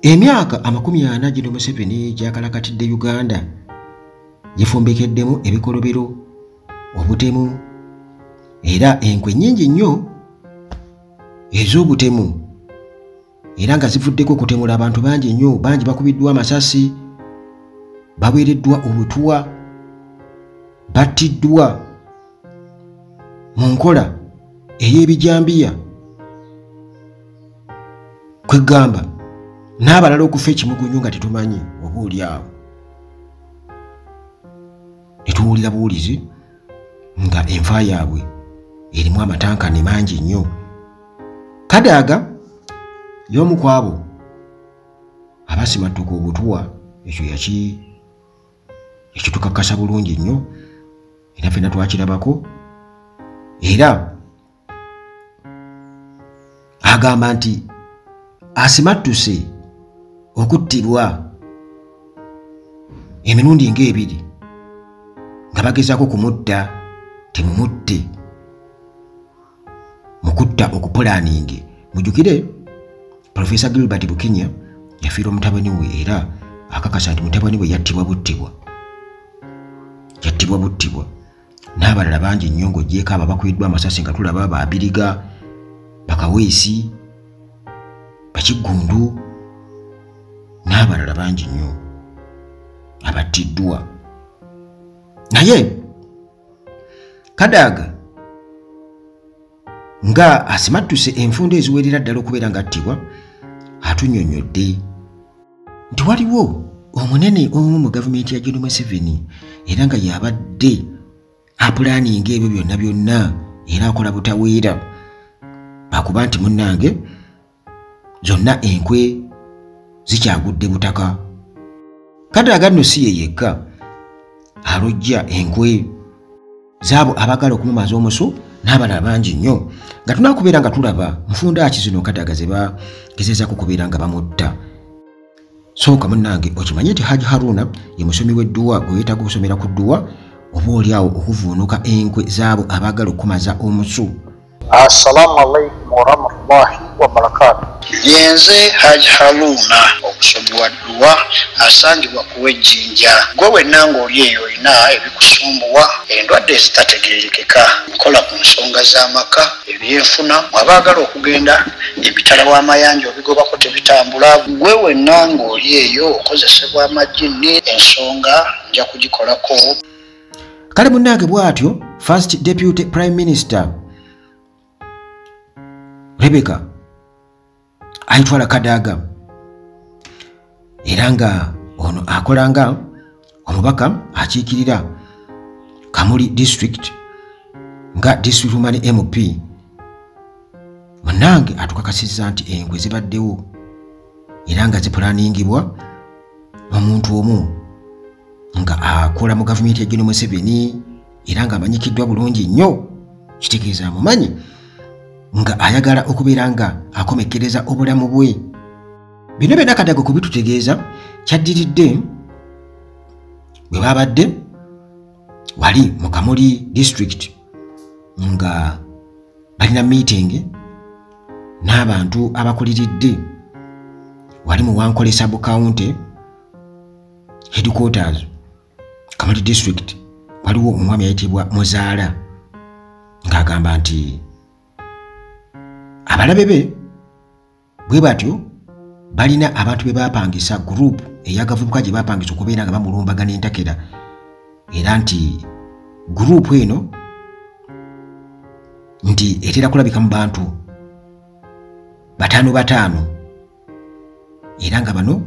Emyaka 40 gino Museveni gyakalakatidde Uganda gifumbekeddemu ebikolobero, obutemu, era enkwe nnyingi nnyo ez'obutemu, era nga zivuddeko okutemula abantu bangi nnyo. Bangi bakubiddwa amasasi, baweereddwa obutwa, battiddwa mu nkola ey'ebijambiya, kwegamba n'abalala okufa ekimugunyu nga tetumanyi oba oli awo. Netuwulira buwulizi nga enfa yaabwe erimu amatankane mangi nnyo. Kadaga y'omu ku abo abasimattuka obutwa, ekyo yakitukakasa bulungi nnyo, era ffenna twakirabako. Era agamba nti asimattuse okuttibwa emirundi ng'ebiri nga bagezaako kumutta, temumutte mu kutta okupulaninge. Mujjukire Profesa Gilbert Bukinya yafiirwa mutabani we, era akakasa nti mutabani we yattibwa buttibwa, yattibwa buttibwa. N'abalala bangi nnyo ng'oggyeeko abo abakubiddwa amasasi nga tulaba Babiriga, Bakaweesi, Bakiggundu n'abalala bangi nnyo abattiddwa. Naye Kadaga nga asimattuse enfunda eziwerera ddala okubeera ng'attibwa, atunnyonnyodde nti waliwo omunene omu mu gavumenti ya Gen Museveni era nga yabadde apulaninga ebyo byonna byonna, era akola butaweera akuba nti munnange zonna enkwe zikyagudde butaka. Kadaga nno si ye yekka alojja enkwe zaabo abagala okumumaza omusu n'abalala bangi nnyo, nga tunaakubeera nga tulaba nfunda ki zino Kadaga ze bagezezaako okubeera nga bamutta. Sooka munnange okimanye nti Haji Haruna ye musomi w'edduwa gwe weetaaga okusomera ku dduwa oba oli awo okuvuunuka enkwe zaabo abaagala okumaza omusu. Assalamu alaikum warahmatullahi wabarakatuh. Yenze Haji Haruna, omusomi wa dduwa asangibwa ku Wejjinja. Gwe wenna ng'oli eyo olina ebikusumbuwa, endwadde ezitategeerekeka, nkola ku nsonga z'amaka, ebyenfuna, abaagala okugenda emitala w'amayanja obigobako tebitambula. Gwe wenna ng'oli eyo okozesebwa amajjini, ensonga nja kugikolako. Kale munnange bw'atyo First Deputy Prime Minister Rebecca Ayitwala Kadaga, era nga ono akola nga omubaka akiikirira Kamuli District nga District Woman MP, munnange atukakasizza nti enkwe zibaddewo era nga zipulaningibwa omuntu omu nga akola mu gavumenti ya Gen Museveni era nga amanyikiddwa bulungi nnyo, kitegeeza amumanyi, nga ayagala okubeera nga akomekkereza obulamu bwe. Bino byonna Kadaga kubitutegeeza kyaddiridde bwe babadde wali mu Kamuli District nga balina meeting n'abantu abakuliridde wali mu Wankole Sub County Headquarters Kamuli District. Waliwo omwami ayitibwa Muzaala ng'agamba nti abalabe be bwe batyo balina abantu be bapangisa, group ey'agavubuka gye bapangisa okubeera nga bamulumbagana entakera, era nti group eno nti etera kulabika mu bantu bataano bataano, era nga bano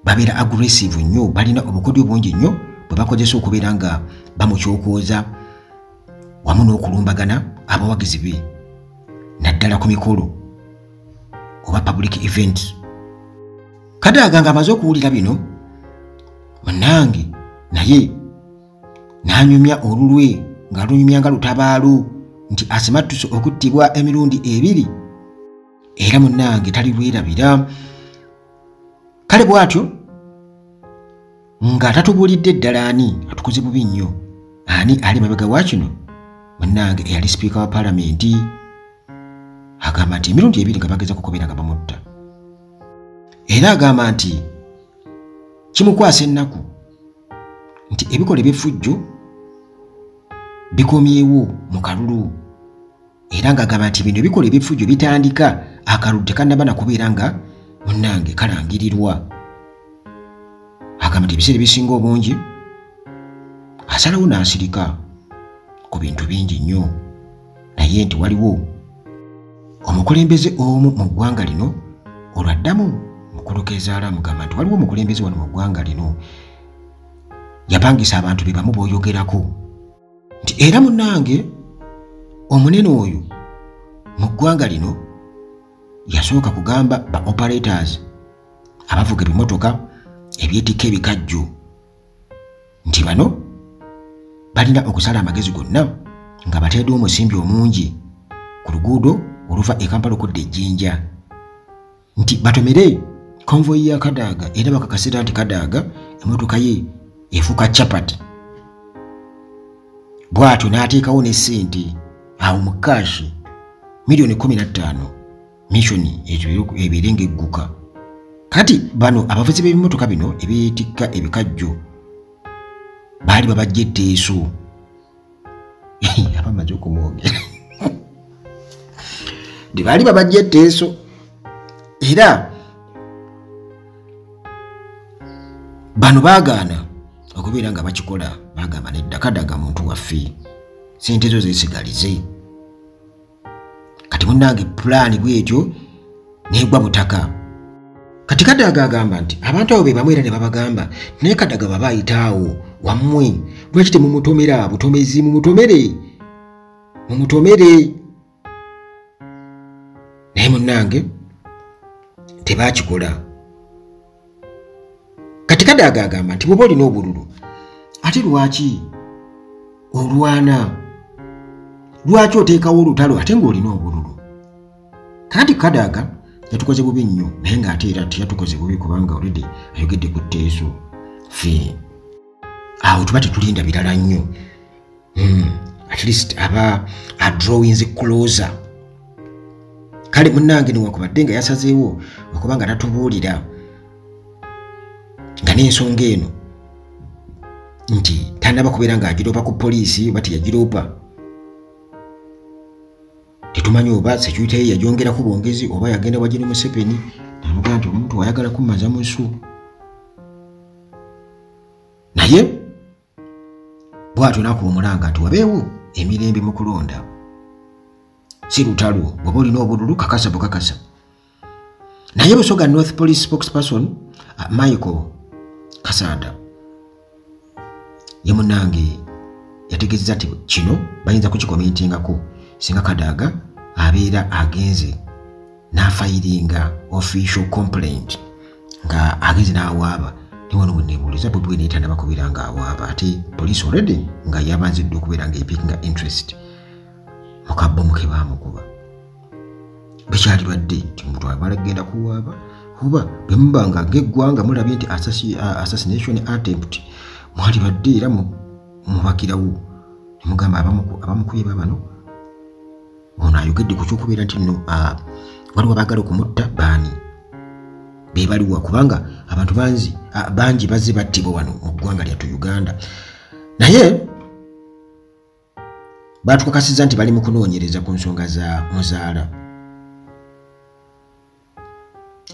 babeera aggressive nnyo, balina obukodyo bungi nnyo bwe bakozesa okubeera nga bamukyokooza wamu n'okulumbagana abawagizi be, naddala ku mikolo oba public events. Kadaga nga amaze okuwulira bino munnange naye n'anyumya olulwe nga lunyumya nga lutabaalu nti asimattuse okuttibwa emirundi ebiri, era munnange talirwerabira. Kale bw'atyo nga tatubuulidde ddala ani atukoze bubi nnyo, ani ali mabega wa kino. Munnange eyali sipiika wa paalamenti agamba nti emirundi ebiri nga bageza kukubeera nga bamutta. Era agamba nti kimukwasa ennaku nti ebikola eby'effujjo bikomyewo mu kalulu, era ng'agamba nti bino ebikola eby'effujjo bitandika akalulu tekannaba na kubeera nga munnange kalangirirwa. Agamba nti ebiseera ebisinga obungi asalawo n'asirika ku bintu bingi nnyo, naye nti waliwo omukulembeze omu mu ggwanga lino olwaddamu mukulu Kezaala amugamba nti waliwo omukulembeze wano mu ggwanga lino yapangisa abantu be bamu b'oyogerako, nti era munnange omunene oyo mu ggwanga lino yasooka kugamba ba operators abavuga ebimotoka ebyetikka ebikajjo nti bano balina okusala amagezi gonna nga bateereddwa omusimbi omungi ku luguudo oluva e Kampala okudda e Jjinja, nti batomere konvoyi ya Kadaga era bakakasira nti Kadaga emmotoka ye efuuka chapati. Bw'atyo n'ateekawo ne ssente awo mu kaashi 15 miliyoni missioni ebeere ng'egguka. Kati bano abavuzi b'ebimotoka bino ebyetikka ebikajjo baali babajja etteeso abamaze okumwogera nti baali babajja etteeso, era bano baagaana okubeera nga bakikola. Bagamba nedda, Kadaga muntu waffe, ssente zo zeesigalize. Kati munnange pulaani bwetyo negwa butaka. Kati Kadaga agamba nti abantu abo be bamu era ne babagamba naye Kadaga baba ayitaawo wammwe lwaki temumutomera butomezi, mumutomere mumutomere. Naye munnange tebakikola. Kati Kadaga agamba nti bw'oba olina obululu ate lwaki olwana, lwaki oteekawo olutalo ate ng'olina obululu? Kakati Kadaga yatukoze bubi nnyo, naye ng'ate era teyatukoze bubi kubanga already ayogedde ku tteeso. Ffe awo tuba tetulinda birala nnyo. At least aba adrawinze closer. Kale munnange newankubadde nga yasazeewo okuba nga tatubuulira nga n'ensonga eno nti tannaba kubeera ng'agiroopa ku poliisi oba teyagiroopa, tetumanyi oba security ye yagyongerako bwongezi oba yagenda wa Gen Museveni n'amugamba nti omuntu ayagala kummaza musu. Naye bw'atyo n'akuba omulanga nti wabeewo emirembe mu kulonda, si lutalo, bw'oba olina obululu kakasa bukakasa. Naye Busoga North Police spokesperson Michael Kasanda ye munnange yategeezezza nti kino bayinza kukikomentingako singa Kadaga abeera agenze n'afayiringa official complaint, nga agenze n'awaaba. Ne wano we neebuuliza Bobi Wine tannaba kubeera ng'awaaba, ate police already nga yabanzidde okubeera ng'epikinga interest mu kabbomu ke baamukuba. Bikyalibadde nti omuntu amala kugenda kuwaaba, oba bwe muba nga ng'eggwanga mulabye nti assassination attempt, mwalibadde era mubakirawo ne mugamba abamukubye babano. Ono ayogedde ku ky'okubeera nti nno waliwo abaagala okumutta, baani be baliwa? Kubanga abantu bangi bazze battibwa wano mu ggwanga lyattu Uganda, naye batukakasizza nti bali mu kunoonyereza ku nsonga za Muzaala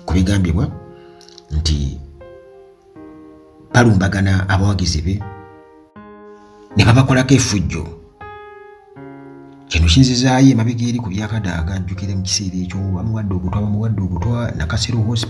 ku bigambibwa nti balumbagana abawagizi be ne babakolako effujjo. Kino kinzizaayo emabega eri ku bya Kadaga. Njjukire mu kiseera ekyo bamuwadde obutwa, bamuwadde obutwa Nakasero Hospital.